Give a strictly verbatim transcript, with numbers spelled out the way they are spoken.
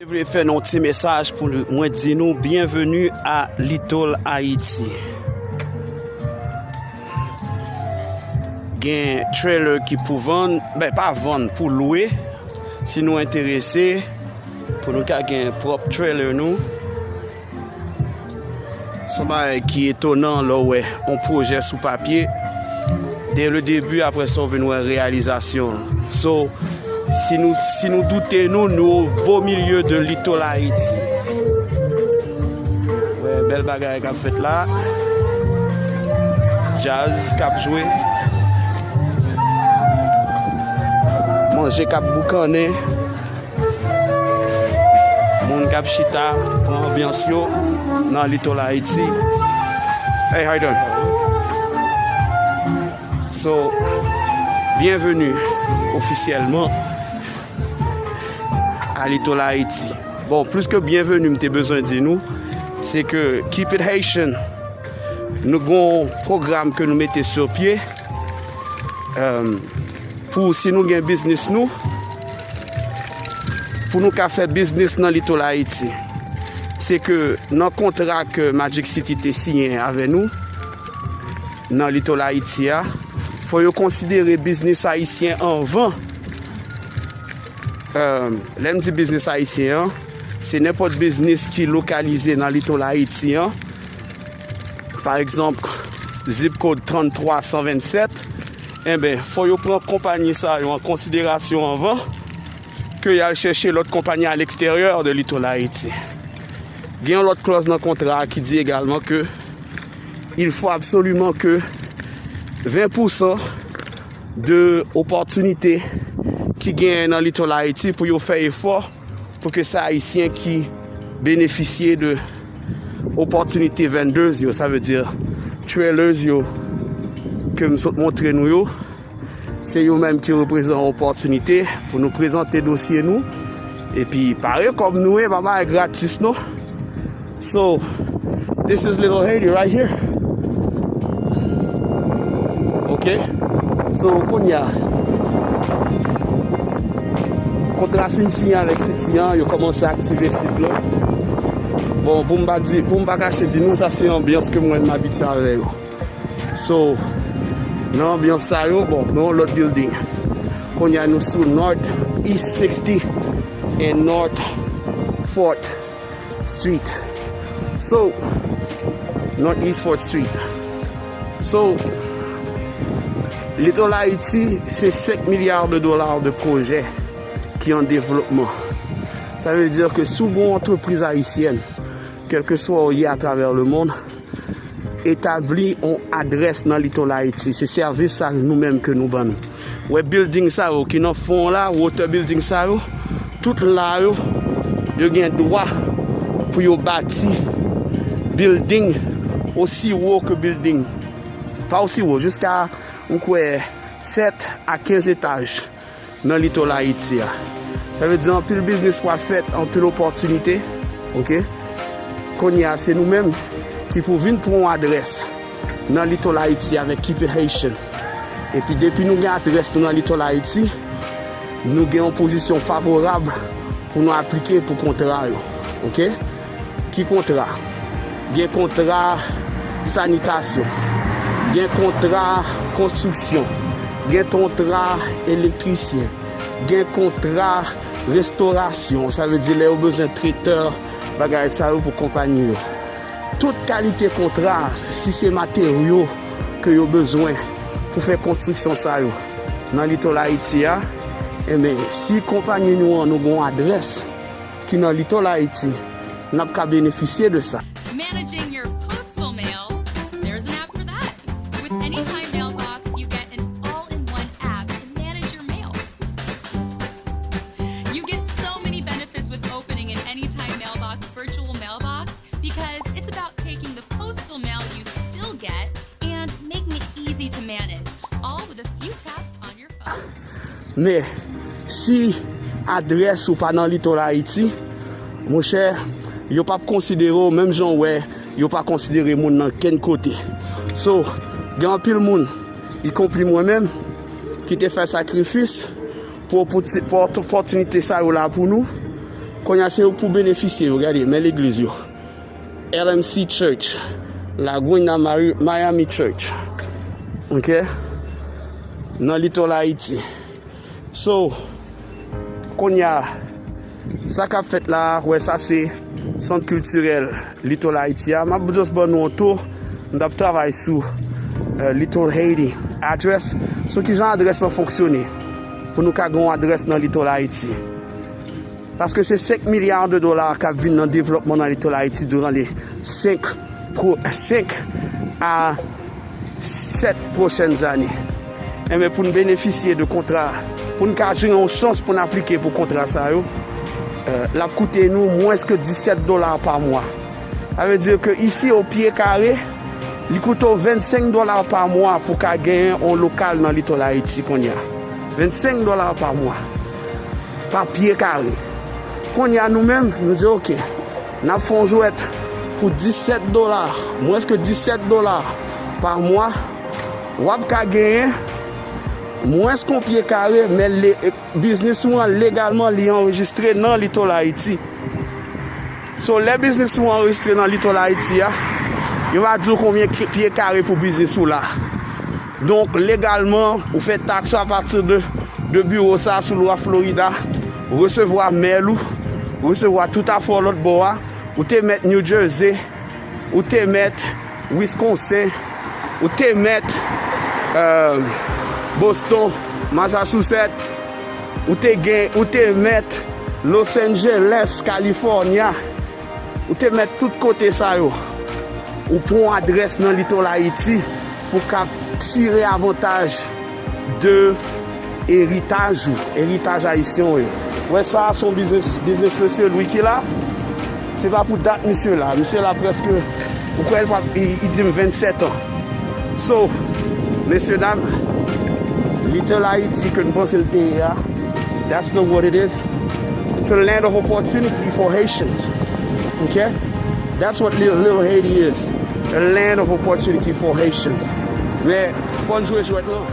Mwen vle fè nou yon ti mesaj pou mwen di nou byenveni a Little Haiti. Gen trailer ki pou vann, ben pa vann, pou lwe. Si nou enterese, pou nou ka gen pwòp trailer nou. Se yon bagay ki etonan lè w wè yon pwojè sou papye, dès le début, apre sa, w vin wè reyalizasyon l. So, si nou, si nou doute nou, nou au beau milieu de Little Haiti. Wè, bèl bagay k ap fèt la. Djaz k ap jwe. Manje k ap boukannen. Moun k ap chita, pran anbyans yo nan Little Haiti. Hey, how you doing? So, byenveni ofisyèlman a Little Haiti. Bon, plis ke byenveni, m te bezwen di nou, se ke Keep It Haitian, nou gon pwogram ke nou mete sou pye. Em, pou si nou gen biznis nou, pou nou ka fè biznis nan Little Haiti. Se ke nan kontra ke Magic City te siyen avè nou, nan Little Haiti a, fò yo konsidere biznis ayisyen anvan. Em, lè m di biznis ayisyen an, se nenpòt biznis ki lokalize nan Little Haiti an. Pa egzanp, zip code trannntwa san vennsèt, enben, fò yo pran konpayi sa yo an konsiderasyon anvan ke y al chèche lòt konpayi a leksteryè de Little Haiti. Gen yon lòt klòz nan kontra a ki di egalman ke il faut absolument que ven pousan de opòtinite ki genyen nan Little Haiti pou yo fè efò pou ke se Ayisyen ki benefisye de opòtinite vendors yo, sa vle di trailers yo ke m sot montre nou yo. Se yo menm ki reprezan opòtinite pou nou prezante dosye nou. Epi pare kòb nou, e pa bagay gratis non. So, this is Little Haiti right here. Ok. So, kounye a, kontra fin siyen avèk City an, yo kòmanse aktive sit lan. Bon, pou m pa di, pou m pa kache di nou, sa se anbyans ke mwen m abitye avè yo. So, nan anbyans sa yo, bon, nou yon lòt building. Kounye a nou sou North East sixty and North Fourth Street. So, North East Fourth Street. So, Little Haiti, se senk milya de dola de pwojè ki an devlopman. Sa vle di ke si w gon antrepriz ayisyèn, kèlkeswa w ye atravè lemonn, etabli yon adrès nan Little Haiti. Se sèvis sa nou menm ke nou ban nou. Wè building sa yo ki nan fon la, wotè building sa yo, tout la yo, yo gen dwa pou yo bati building osi wo ke building. Pa osi wo, jiska, m kwè, sèt a kenz etaj nan Little Haiti a. Sa vle di anpil biznis pral fèt, anpil opòtinite. Ok? Kounye a, se nou menm ki pou vin pran yon adrès nan Little Haiti avèk Keep It Haitian. Epi depi nou gen adrès nou nan Little Haiti, nou gen yon pozisyon favorab pou nou aplike pou kontra yo. Ok? Ki kontra? Gen kontra sanitasyon, gen kontra konstriksyon, gen kontra elektrisyen, gen kontra restorasyon, sa vle di lè yo bezwen tretè, bagay sa yo pou konpayi yo. Tout kalite kontra, si se materyo ke yo bezwen pou fè konstriksyon sa yo nan Little Haiti a, enben, si konpayi nou an nou gon adrès ki nan Little Haiti, n ap ka benefisye de sa. Managing your postal mail, there's an app for that. With Anytime Mailbox, you get an all-in-one app to manage your mail. You get so many benefits with opening an Anytime Mailbox virtual mailbox because it's about taking the postal mail you still get and making it easy to manage, all with a few taps on your phone. Men, si adrès ou pa nan Little Haiti, monchè, yo p ap konsidere w menm jan w wè yo pa konsidere moun nan kenn kote. So, gen anpil moun, ikonpri mwen menm, ki te fè sakrifis pou opòti-, pou opòtinite sa yo la pou nou. Kounye a se yo pou benefisye yo, gade, men legliz yo. L M C Church, Laguna Mari- Miami Church. Ok? Nan Little Haiti. So, kounye a, sa k ap fèt la, wè sa se sant kiltirèl Little Haiti a. M ap just ban nou yon tou. M t ap travay sou euh, Little Haiti address. Sou kijan adrès lan fonksyone. Pou nou ka gen yon adrès nan Little Haiti. Paske se senk milya de dola k ap vin nan devlòpman nan Little Haiti diran le senk pro- senk a sèt pwochèn ane. Enben, pou n benefisye de kontra, pou n ka jwenn yon chans pou n aplike pou kontra sa yo, euh, l ap koute nou mwens ke disèt dola pa mwa. Sa vle di ke isi, o pye kare, li koute w vennsenk dola pa mwa pou ka genyen yon lokal nan Little Haiti kounye a. Vennsenk dola pa mwa. Pa pye kare. Kounye a nou menm, nou di, ok, n ap fè yon jwèt pou disèt dola, mwens ke disèt dola pa mwa, w ap ka genyen mwens ke yon pye kare, men le- biznis ou an legalman li anrejistre nan Little Haiti. So, lè biznis ou anrejistre nan Little Haiti a, yo va di w konbyen ki- pye kare pou biznis ou la. Donk, legalman, ou fè taks ou apati de, de biwo sa sou lwa Florida, ou resevwa mail ou, ou resevwa tout afè w lòt bò a, ou te mèt New Jersey, ou te mèt Wisconsin, ou te mèt euh, Boston, Massachusetts, ou te gen, ou te mèt Los Angeles, California, ou te mèt tout kote sa yo. Ou pran yon adrès nan Little Haiti pou ka tire avantaj de eritaj ou, eritaj ayisyen w yo. Wè sa, se yon biznis, biznis mesye Louis ki la. Se pa pou dat misye la. Misye la prèske, ou kwè l pa, li, li di m vennsèt an. So, mesye dam, Little Haiti ke n panse l te ye a, that's not what it is. It's a land of opportunity for Haitians. Okay? That's what Little, Little Haiti is. A land of opportunity for Haitians. Men, fò n jwe jwèt lan.